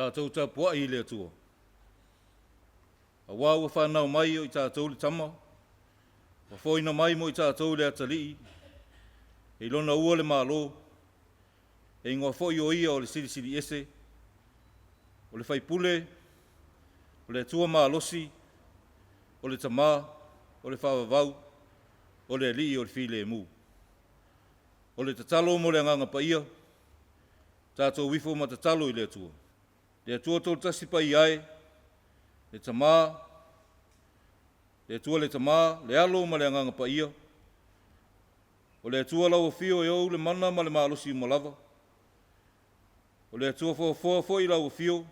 Tatou tapuai i le Atua. Auā ua fanau mai o i tatou le Tama, ua foaina mai mo i tatou le Atalii, e i Lona ua le Malo, e igoa foi o Ia o le Silisili Ese, o le Faipule, o le Atua malosi, o le Tamā, o le Faavavau, o le Alii o le Filemu. O le tatalo mo le Agaga Paia, tatou ifo ma tatalo i le Atua. Le Atua Toatasi Paia e, le Tama, le Atua le Tama, le Alo ma le Agaga Paia, o le Atua lau Afio e ou le mana ma le malosi uma lava, o le Atua foafoa foi lau Afio,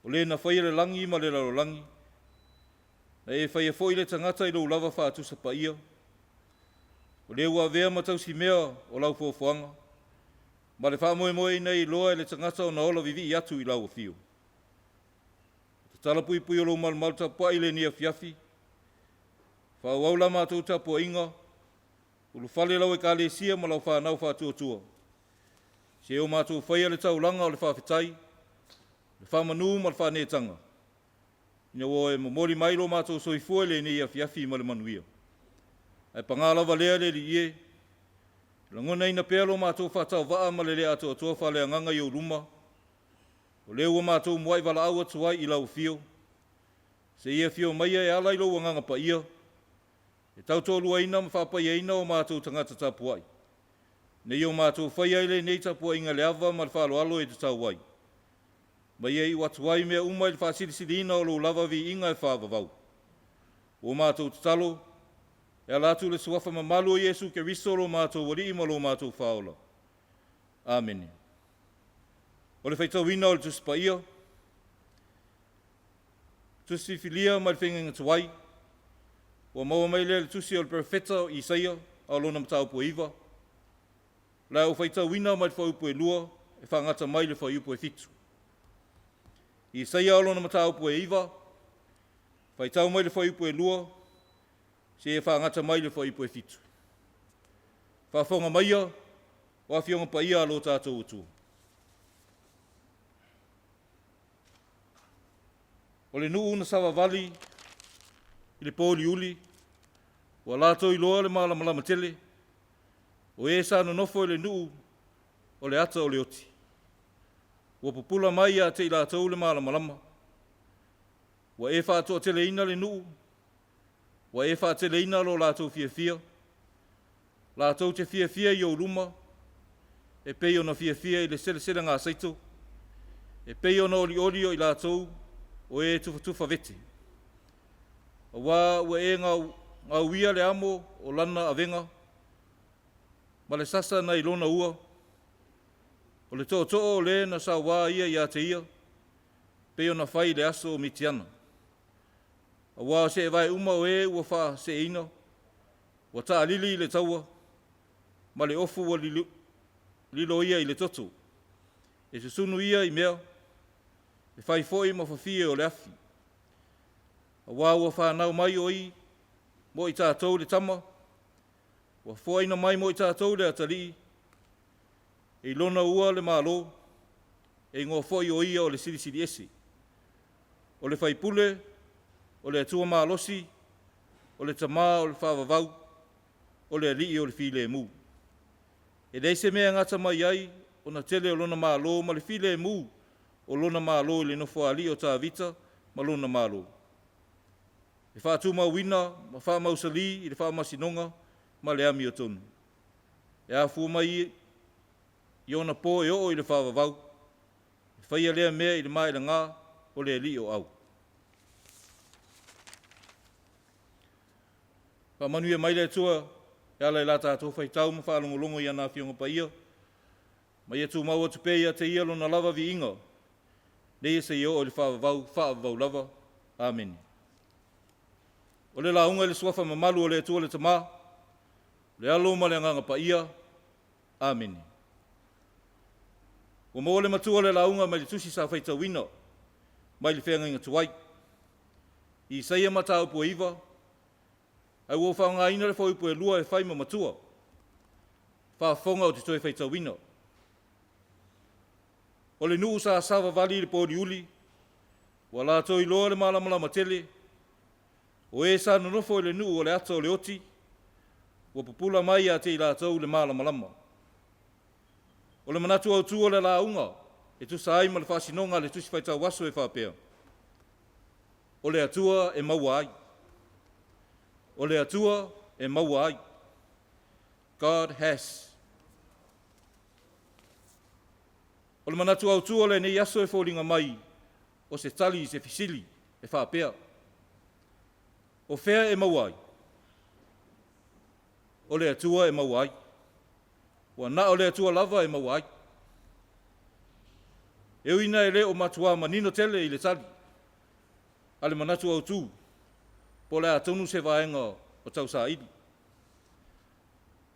o Le na faia le lagi ma le lalolagi, na e faia foi le tagata i lou lava faatusa paia, o Le ua avea ma tausimea o lau foafoaga ma le faamoemoe ina ia iloa e le tagata ona ola vivii atu i lau Afio. Tatala puipui o lou malumalu tapuai i lenei afiafi, faaauau la matou tapuaiga, ulufale lau Ekalesia ma lau fanau faatuatua, seia o matou faia le taulaga o le faafetai, le faamanu ma le faaneetaga, ina ua e momoli mai lo matou soifua i lenei afiafi ma le manuia. Ae paga lava lea le Alii e, lagonaina pea lo matou faatauvaa ma le le atoatoa faaleagaga i ou luma, o lea ua matou muai valaau atu ai i lau Afio, se i e afio maia e ala i lou Agaga Paia e tautoaluaina ma faapaiaina o matou tagata tapuai, ina ia o matou faia ai lenei tapuaiga i le ava ma le faaaloalo e tatau ai, ma ia iu atu ai mea uma i le faasilisiliina o lou lava viiga e faavavau. Ua matou tatalo e ala atu i le suafa mamalu o Iesu Keriso lo matou Alii ma lo matou Faaola. Amene. O le faitauina o le Tusi Paia, Tusi Filifilia mai le Fegaiga Tuai, ua maua mai lea i le tusi o le Perofeta o Isaia a o lona mataupu e 9, o le a ou faitauina mai le fuaiupu e 2 e faagata mai le fuaiupu e 7. Isaia lona mataupu e 9, faitau mai le fuaiupu e 2 seia faagata mai le fuaiupu e 7. Faafofoga maia o Afioga Paia a lo tatou Atua. O le nuu na savavali i le pouliuli, ua latou iloa le malamalama tele, o e sa nonofo i le nuu o le ata o le oti, ua pupula mai ia te i latou le malamalama. Ua e faatoateleina le nuu, ua e faateleina lo latou fiafia, latou te fiafia i ou luma e pei ona fiafia i le seleselegasaito, e pei ona olioli o i latou o e tufatufa vete. Auā ua e gauia le amo o lana avega ma le sasa nai lona ua, o le tootoo o le na saua ia ia te ia, pei ona fai i le aso o Mitiana. Aua o seevae uma o e ua faaseeina, ua taalili i le taua, ma le ofu ua lilo ia i le toto. E susunu ia i mea, e fai foi ma fafie o le afi. Aua ua fanau mai mo i tatou le Tama, ua foaina mai mo i tatou le Atalii, e i lona ua le Malo, e igoa foi o Ia o le Silisili Ese, o le Faipule, o le Atua malosi, o le Tamā o le Faavavau, o le Alii o le Filemu. E leai se mea e gata mai ai ona tele o lona malo ma le filemu o lona malo i le nofoalii o Tavita ma lona Malo, e faatumauina ma faamausali i le faamasinoga ma le amiotonu, e afua mai i ona po e oo i le faavavau, e faia lea mea i le maelega o le Alii o Au. Faamanuia mai le Atua e ala i la tatou faitau ma faalogologo i ana Afioga Paia, ma ia tumau atu pea ia te Ia Lona lava viiga, nei seia oo i le faavavau, faavavau lava. Amene. O le lauga i le suafa mamalu o le Atua le Tama, le Alo ma le Agaga Paia. Amene. Ua maua le matua o le lauga mai le tusi sa faitauina mai le feagaiga tuai, Isaia mataupu e 9, ae ua ou faaaogaina le fuaiupu e 2 e fai ma matua, faafofoga ou te toe faitauina. O le nuu sa savavali i le poliuli, ua latou iloa le malamalama tele, o e sa nonofo i le nuu o le ata o le oti, ua pupula mai ia te i latou le malamalama. O le manatu autu o le lauga e tusa ai ma le faasinoga a le Tusi Faitau Aso e faapea, O le Atua e maua ai. O le Atua e maua ai. God has. O le manatu autu o lenei aso e foliga mai o se tali i se fesili e faapea, O fea e maua ai? O le Atua e maua ai. Ua na o le Atua lava e maua ai. E ui ina e le o matua manino tele i le tali a le manatu autu, po o le a tonu se vaega o tausaili.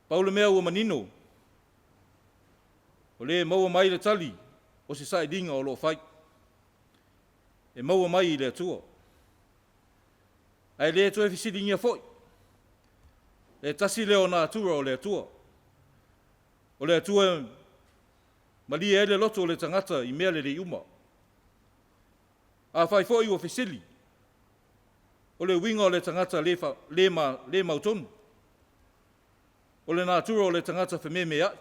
Pau le mea ua manino, o le maua mai le tali o se sailiga o lo o fai, e maua mai i le Atua. Ae le toe fesiligia foi, le tasi lea o natura o le Atua. O le Atua e malie ai le loto o le tagata i mea lelei uma. Afai foi ua fesili, o le uiga o le tagata le, le, le mautonu, o le natura o le tagata fememeai,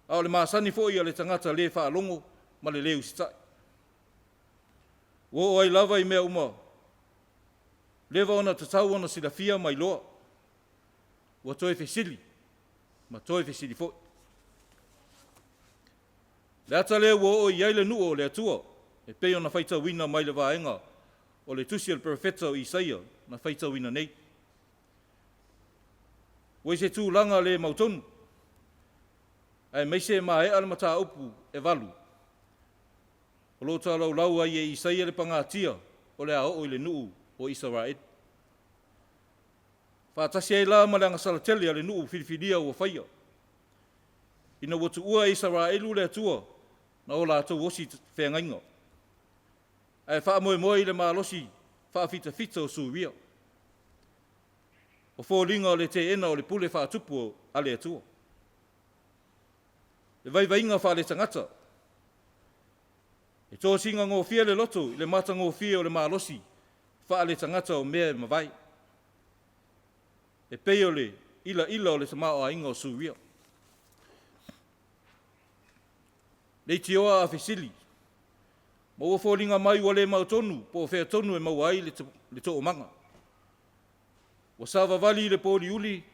a o le masani foi a le tagata le faalogo ma le lē usitai. Ua oo ai lava i mea uma leva ona tatau ona silafia ma iloa, ua toe fesili ma toe fesili foi. Le ata lea ua oo i ai le nuu o le Atua e pei ona faitauina mai le vaega o le tusi a le Perofeta o Isaia na faitauina nei. Ua i se tulaga le mautonu, aemaise e maea le mataupu e 8 o lo o tolaulau ai e Isaia le pagatia o le a oo i le nuu o Isaraelu. Faatasi ai la ma le agasala tele a le nuu filifilia ua faia, ina ua tuua e Isaraelu le Atua na o latou osi feagaiga, ae faamoemoe i le malosi faafitafita o Suria. O foliga o le teena o le pule faatupu a le Atua. Le vaivaiga faale-tagata, e tosina gofie le loto i le matagofie o le malosi faale-tagata o mea e mavae, e pei o le ilaila o le tamaoaiga o Suria. Leitioa a fesili, ma ua foliga mai ua le mautonu po o fea tonu e maua ai le toomaga. Ua savavali i le poliuli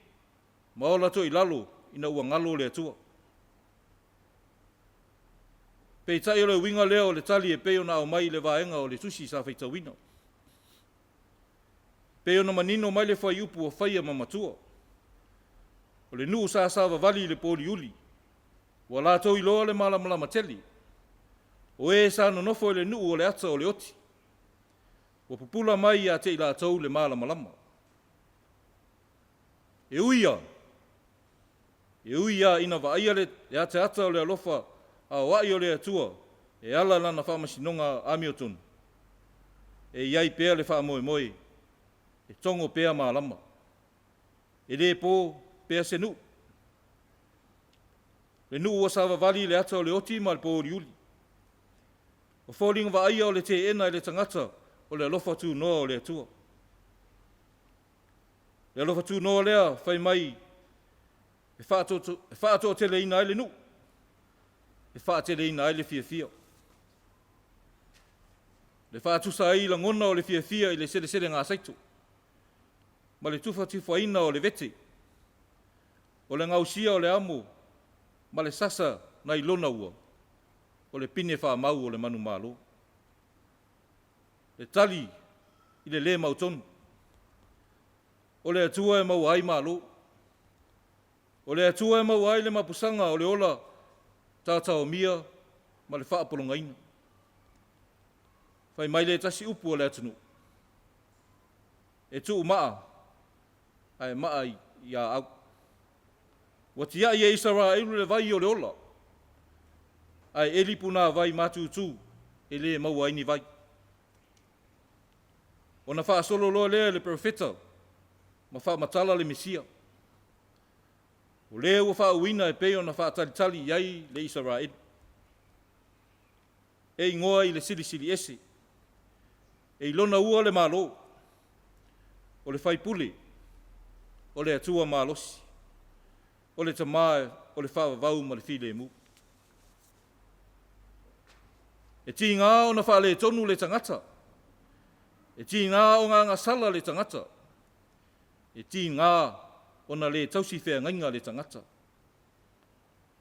ma ola toilalo ina ua galo le Atua. Peitai o le uiga lea o le tali e pei ona aumai i le vaega o le tusi sa faitauina. Pei ona manino mai le fuaiupu ua faia ma matua. O le nuu sa savavali i le poliuli, ua latou iloa le malamalama tele, o e sa nonofo i le nuu o le ata o le oti, ua pupula mai ia te i latou le malamalama. E ui lava ina vaaia le ataata o le alofa aoai o le Atua e ala i lana faamasinoga amiotonu, e i ai pea le faamoemoe, e togo pea malama, e le po pea se nuu. Le nuu ua savavali i le ata o le oti ma le poliuli. O foliga vaaia o le teena e le tagata o le alofa tunoa o le Atua. Le alofa tunoa lea fai mai e faatoateleina ai le nuu, e faateleina ai le fiafia. Le faatusa ai lagona o le fiafia i le seleselegasaito ma le tufatufaina o le vete, o le gausia o le amo ma le sasa nai lona ua, o le pine faamau o le manumalo. Le tali i le le mautonu, o le Atua e maua ai malo. O le Atua e maua ai le mapusaga o le ola taotaomia ma le faapologaina. Fai mai le tasi upu a le atunuu, e tuu maa ae maa i aau. Ua tiai e Isaraelu le vai o le ola, ae eli punavai matutu e le maua ai ni vai. Ona faasolo loa lea i le Perofeta ma faamatala le Mesia, o le ua faauuina e pei ona faatalitali i ai le Isaraelu. e igoa i le Silisili Ese, e i lona ua le Malo, o le Faipule, o le Atua malosi, o le Tama o le faavavau ma le filemu. E tiga ona faaletonu le tagata, e tiga ona agasala le tagata, e tiga ona le tausi feagaiga le tagata.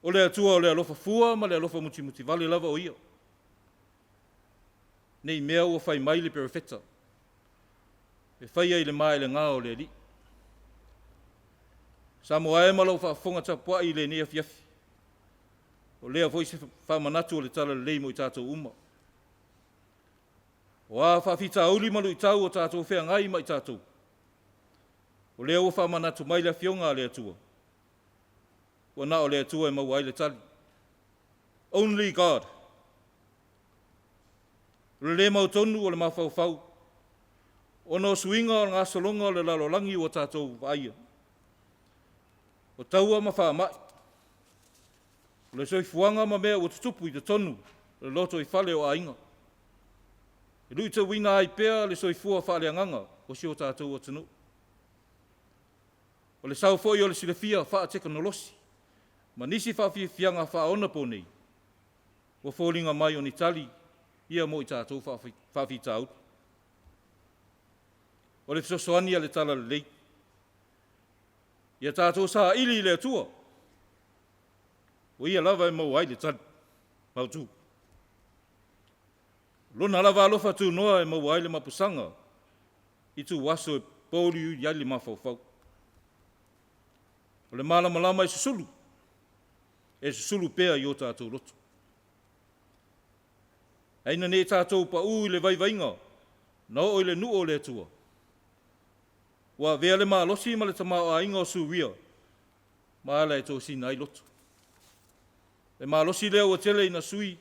O le Atua o le alofa fua ma le alofa mutimutivale lava o Ia, ne i mea ua fai mai le Perofeta, e faia i le maelega o le Alii. Samoa e ma lau faafofoga tapuai i lenei afiafi, o lea foi se faamanatu o le Talalelei mo i tatou uma. O a faafitauli ma luitau o tatou feagai ma i tatou, o lea ua faamanatu mai le Afioga a le Atua, ua na o le Atua e maua ai le tali. Only God. O le le mautonu o le mafaufau ona o suiga o le gasologa o le lalolagi ua tatou vaaia, o taua ma faamai, o le soifuaga ma mea ua tutupu i totonu o le lotoifale o aiga, e luitauina ai pea le soifua faaleagaga o si o tatou atunuu. O le sau foi o le silafia faatekonolosi ma nisi faafiafiaga faaonaponei, ua foliga mai o ni tali ia mo i tatou faafitauli. O le fesoasoani a le Talalelei, ia tatou saili i le Atua, o Ia lava e maua ai le tali mautu. O Lona lava alofa tunoa e maua ai le mapusaga i ituaso e pouliuli ai le mafaufau. O le malamalama e susulu, e susulu pea i o tatou loto. Ae ina ne i tatou pau i le vaivaiga na oo i le nuu o le Atua, ua avea le malosi ma le tamaoaiga o Suria ma ala e tosina ai loto. Le malosi lea ua tele ina sui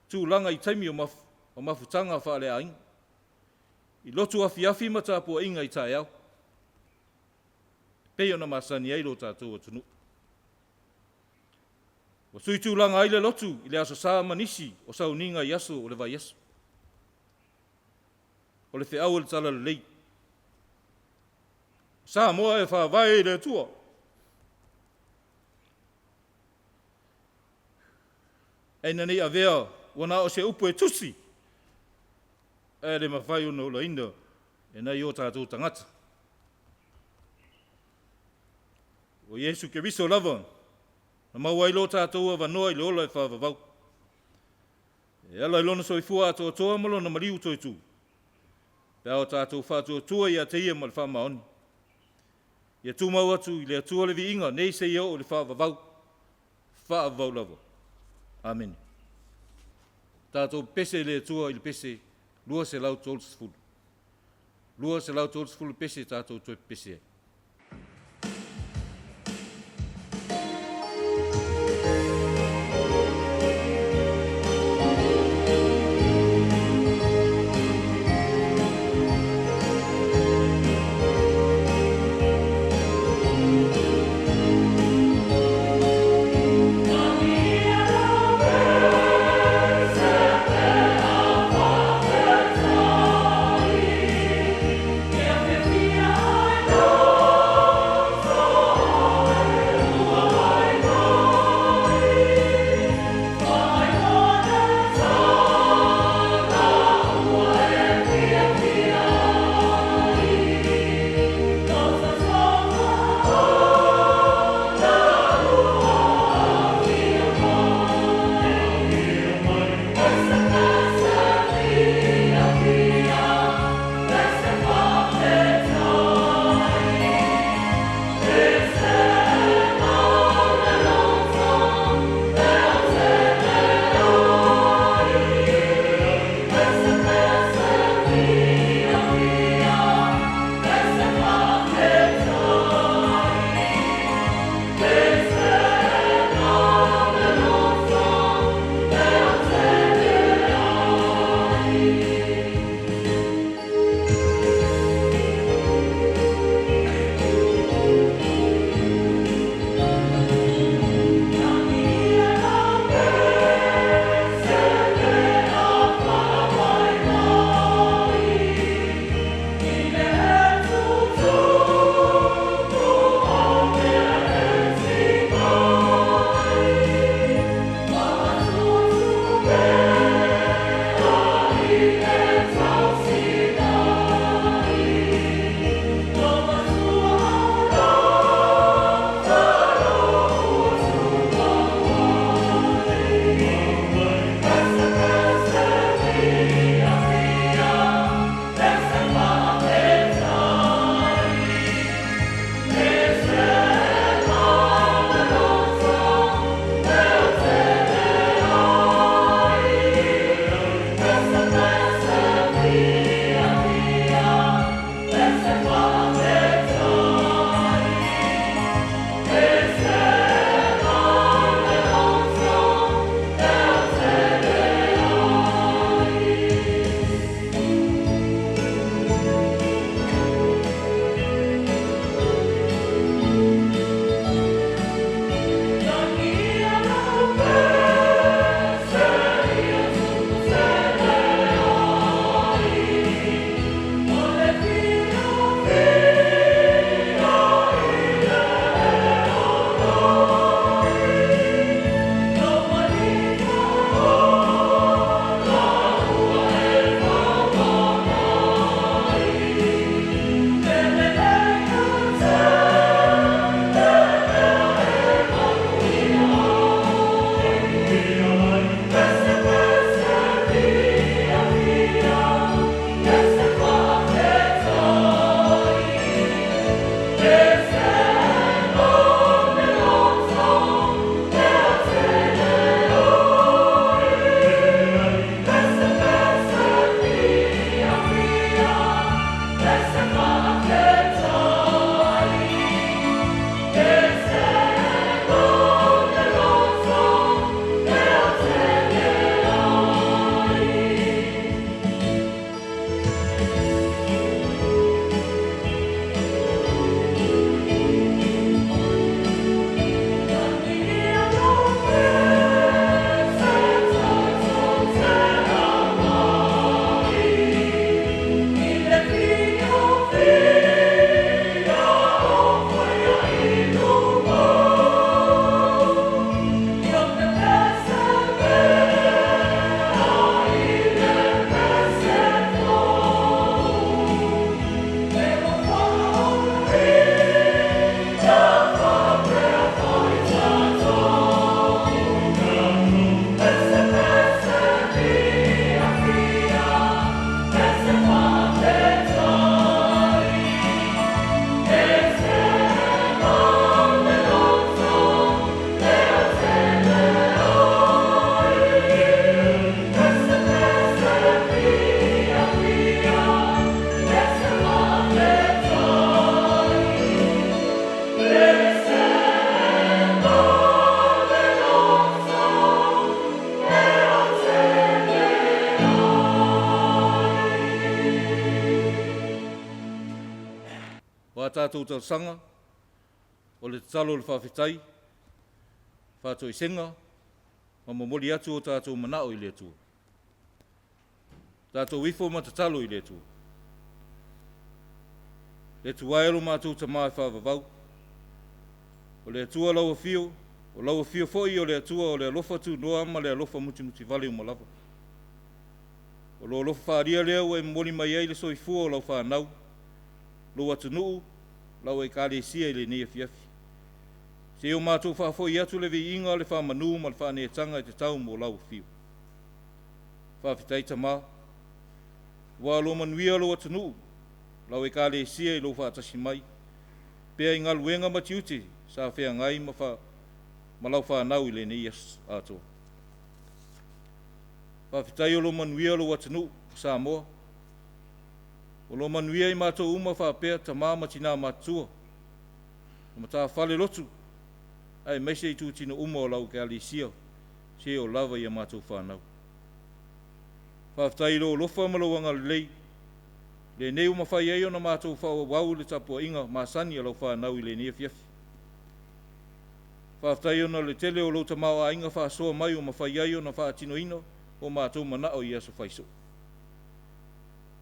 tulaga i taimi o mafutaga faaleaiga, i lotu afiafi ma tapuaiga i taeao, e pei ona masani ai lo tatou atunuu. Ua sui tulaga ai le lotu i le Aso Sa ma nisi o sauniga i aso o le vaiaso. O le feau o le Talalelei, o Samoa e faavae i le Atua. Ae ina ne i avea ua na o se upu e tusi, ae le mafai ona olaina e nai o tatou tagata. O Iesu Keriso lava na maua ai lo tatou avanoa i le ola e faavavau, e ala i Lona soifua atoatoa ma Lona maliu toetu, pe a o tatou faatuatua ia te Ia ma le faamaoni. Ia tumau atu i le Atua le viiga nei seia oo i le faavavau, faavavau lava. Amene. Tatou pepese i le Atua i le pese 230. 230 le pese tatou toe pepese ai. tatou talosaga, o le tatalo o le faafetai, faatoesega ma momoli atu o tatou manao i le Atua. Tatou ifo ma tatalo i le Atua. Le Atua e lo matou Tamā e faavavau, o le Atua lau Afio, o lau Afio foi o le Atua o le alofa tunoa ma le alofa mutimutivale uma lava. O lou alofa faaalia lea ua e momoli mai ai le soifua o lau fanau, lou atunuu, lau Ekalesia i lenei afiafi. Seia o matou faafoi atu le viiga, le faamanu ma le faaneetaga e tatau mo lau Afio. Faafetai Tama, ua o lo o manuia lou atunuu, lau Ekalesia i lou faatasi mai pea i galuega ma tiute sa feagai ma lau fanau i lenei aso atoa. Faafetai o lo o manuia lou atunuu o Samoa, o lo o manuia i matou uma faapea tama ma tina matutua, o matafale lotu aemaise itutino uma o lau Ekalesia seia oo lava ia matou fanau. Faafetai i lou alofa ma lou agalelei, lenei ua mafai ai ona matou faaauau le tapuaiga masani a lau fanau i lenei afiafi. Faafetai ona o le tele o lou tamaoaiga faasoa mai ua mafai ai ona faatinoina o matou manao i aso faisoo.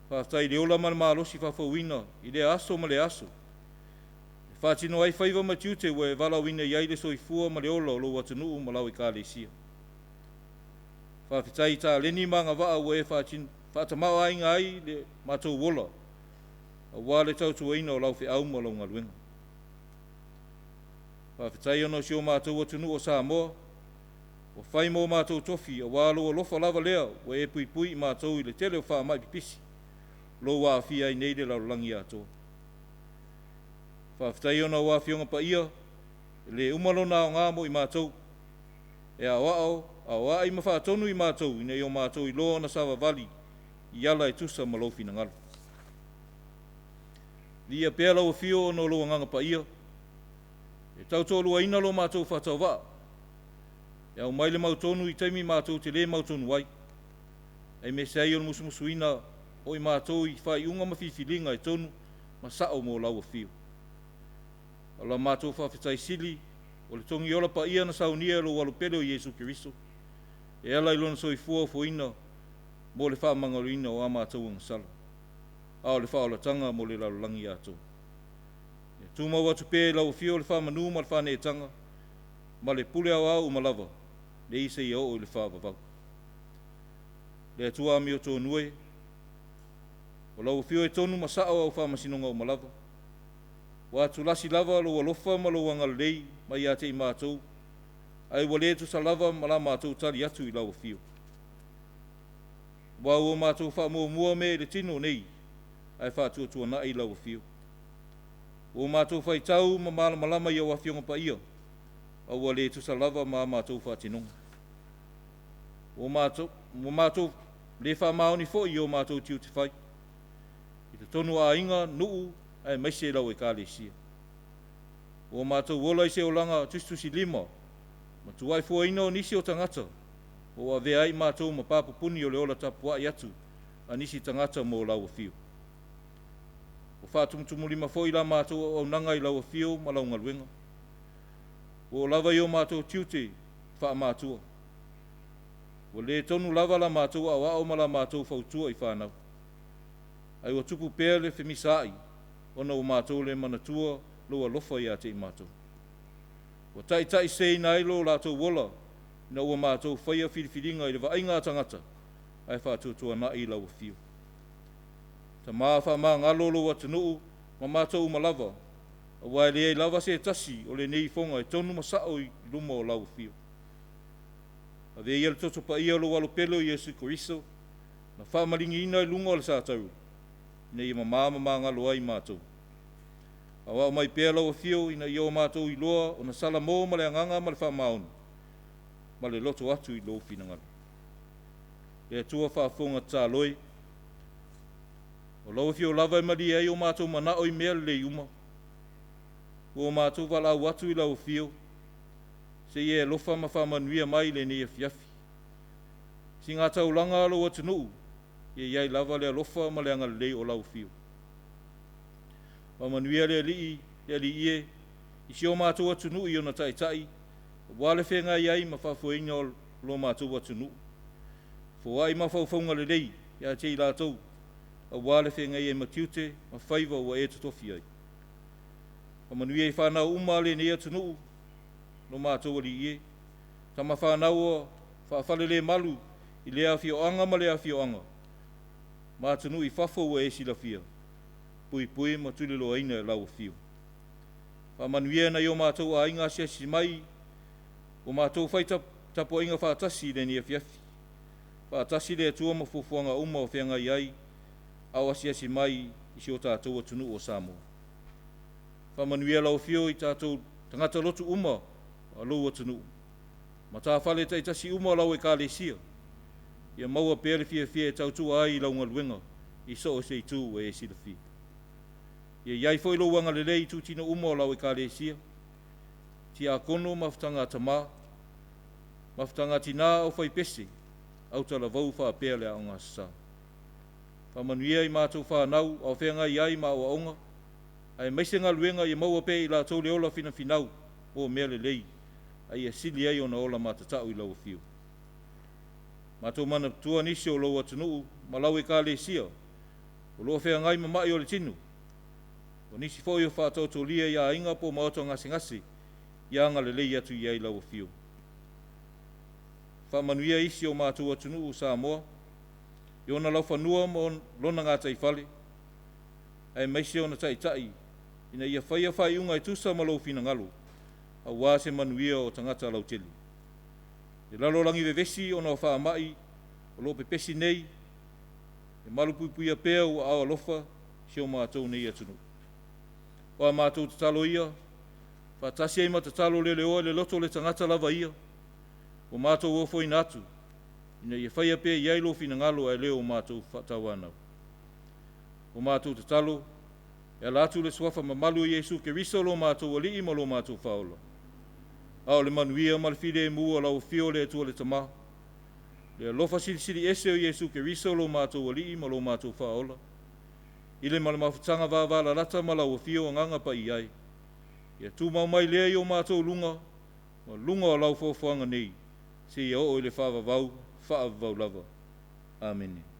Faafetai i le ola ma le malosi faafouina i lea aso ma lea aso e faatino ai faiva ma tiute ua e valaauina i ai le soifua ma le ola o lou atunuu ma lau Ekalesia. Faafetai i taleni ma agavaa ua e faatamaoaiga ai le matou ola aua le tautuaina o lau feau ma lau galuega. Faafetai ona o si o matou atunuu o Samoa ua fai ma o matou tofi aua lou alofa lava lea ua e puipui i matou i le tele o faamai pipisi o lo o ua aafia ai nei le lalolagi atoa. Faafetai ona o Afioga Paia, e le uma lona aoga mo i matou, e aoao, aoai ma faatonu i matou ina ia matou iloa ona savavali i ala e tusa ma lou finagalo. Viia pea lau Afio ona o lou Agaga Paia e tautoaluaina lo matou faatauvaa, e aumai le mautonu i taimi matou te le mautonu ai, aemaise ai o le musumusuina o i matou i faaiuga ma filifiliga e tonu ma sao mo lau Afio. O la matou faafetai sili o le togiola paia na saunia e lou Alopele o Iesu Keriso e ala i Lona soifua ofoina mo le faamagaloina o a matou agasala, a o le faaolataga mo le lalolagi atoa. Ia tumau atu pea i lau Afio le faamanu ma le faaneetaga ma le pule aoao uma lava, nei seia oo i le faavavau. Le Atua amiotonu e, o lau Afio e tonu ma sao au faamasinoga uma lava, ua atulasi lava lou alofa ma lou agalelei mai ia te i matou, ae ua le tusa lava ma la matou tali atu i lau Afio. Aua ua matou faamuamua mea i le tino nei ae faatuatuanai lau Afio. Ua matou faitau ma malamalama i au Afioga Paia, a ua le tusa lava ma a matou faatinoga. Ua matou le faamaoni foi i o matou tiute fai i totonu o aiga, nuu aemaise lau Ekalesia. Ua matou ola i se olaga tusitusilima ma tuaifuaina o nisi o tagata ma ua avea ai matou ma pa pupuni o le ola tapuai atu a nisi tagata mo lau Afio. Ua faatumutumulima foi la matou auaunaga i lau Afio ma lau galuega. Ua oo lava i o matou tiute faamatua. Ua le tonu lava la matou aoao ma la matou fautua i fanau, ae ua tupu pea le femisaai ona ua matou le manatua lou alofa ia te i matou. Ua taitaiseseina ai lo latou ola ina ua matou faia filifiliga i le vaaiga a tagata ae faatuatuanai lau Afio. Tama, faamagalo lou atunuu ma matou uma lava, aua e leai lava se tasi o lenei ifoga e tonu ma sao i luma o lau Afio. Avea ia le Toto Paia o lou Alopele o Iesu Keriso na faamaligiina i luga o le satauro ina ia mama ma magalo ai matou. Aoao mai pea lau Afio ina ia o matou iloa ona salamo ma le agaga ma le faamaoni ma le loto atu i lou finagalo. Le Atua faafofoga tatalo e, o lau Afio lava e malie ai o matou manao i mea lelei uma. Ua o matou valaau atu i lau Afio se i e alofa ma faamanuia mai i lenei afiafi. Siga taulaga a lou atunuu, ia i ai lava le alofa ma le agalelei o lau Afio. Faamanuia le Alii, le Alii e, i si o matou atunuu i ona taitai, aua le feagai ai ma faafoeina o lo matou atunuu. Foai mafaufauga lelei ia te i latou, aua le feagai ai ma tiute ma faiva ua e totofi ai. Faamanuia i fanau uma a lenei atunuu, lo matou Alii e, tama fanau o faafalelemalu i lea afioaga ma lea afioaga, ma atunuu i fafo ua e silafia, puipui ma tuliloaina e lau Afio. Faamanuia i nai o matou aiga asiasi mai ua matou fai tapuaiga faatasi i lenei afiafi. Faatasi le Atua ma fuafuaga uma o feagai ai a o asiasi mai i si o tatou atunuu o Samoa. Faamanuia lau Afio i tatou tagata lotu uma a lou atunuu, matafale taitasi uma o lau Ekalesia, ia maua pea le fiafia e tautua ai i lau galuega i so o se itu ua e silafia. Ia i ai foi lou agalelei i itutino uma o lau Ekalesia, tiakono, mafutaga a tama, mafutaga a tina, aufaipese, autalavou faapea le Aoga Aso Sa. Faamanuia i matou fanau a o feagai ai ma aoaoga aemaise galuega ia maua pea e i latou le ola finafinau mo mea lelei, a ia sili ai ona ola matatau i lau afio. Matou manatua nisi o lou atunuu ma lau Ekalesia o lo o feagai ma mai o le tino, o nisi foi o faataotolia i aiga po o maota gasegase, ia agalelei atu i ai lau Afio. Faamanuia isi o matou atunuu o Samoa i ona laufanua ma lona gataifale, aemaise ona taitai ina ia faia faaiuga e tusa ma lou finagalo, aua se manuia o tagata lautele. Le lalolagi vevesi ona o faamai o lo o pepesi nei, e malupuipuia pea ou aao alofa si o matou nei atunuu. O a matou tatalo ia, faatasi ai ma tatalo leleoa i le loto o le tagata lava ia, ua matou ofoina atu, ina ia faia pea i ai lou finagalo ae le o matou faatauanau. O matou tatalo e ala atu i le suafa mamalu o Iesu Keriso lo matou Alii ma lo matou Faaola, a o le manuia ma le filemu o lau Afio le Atua le Tama, le alofa silisili ese o Iesu Keriso lo matou Alii ma lo matou Faaola, i le ma le mafutaga vavalalata ma lau Afio Agaga Paia e, ia tumau mai lea i o matou luga ma luga o lau foafoaga nei, seia oo i le faavavau, faavavau lava. Amene.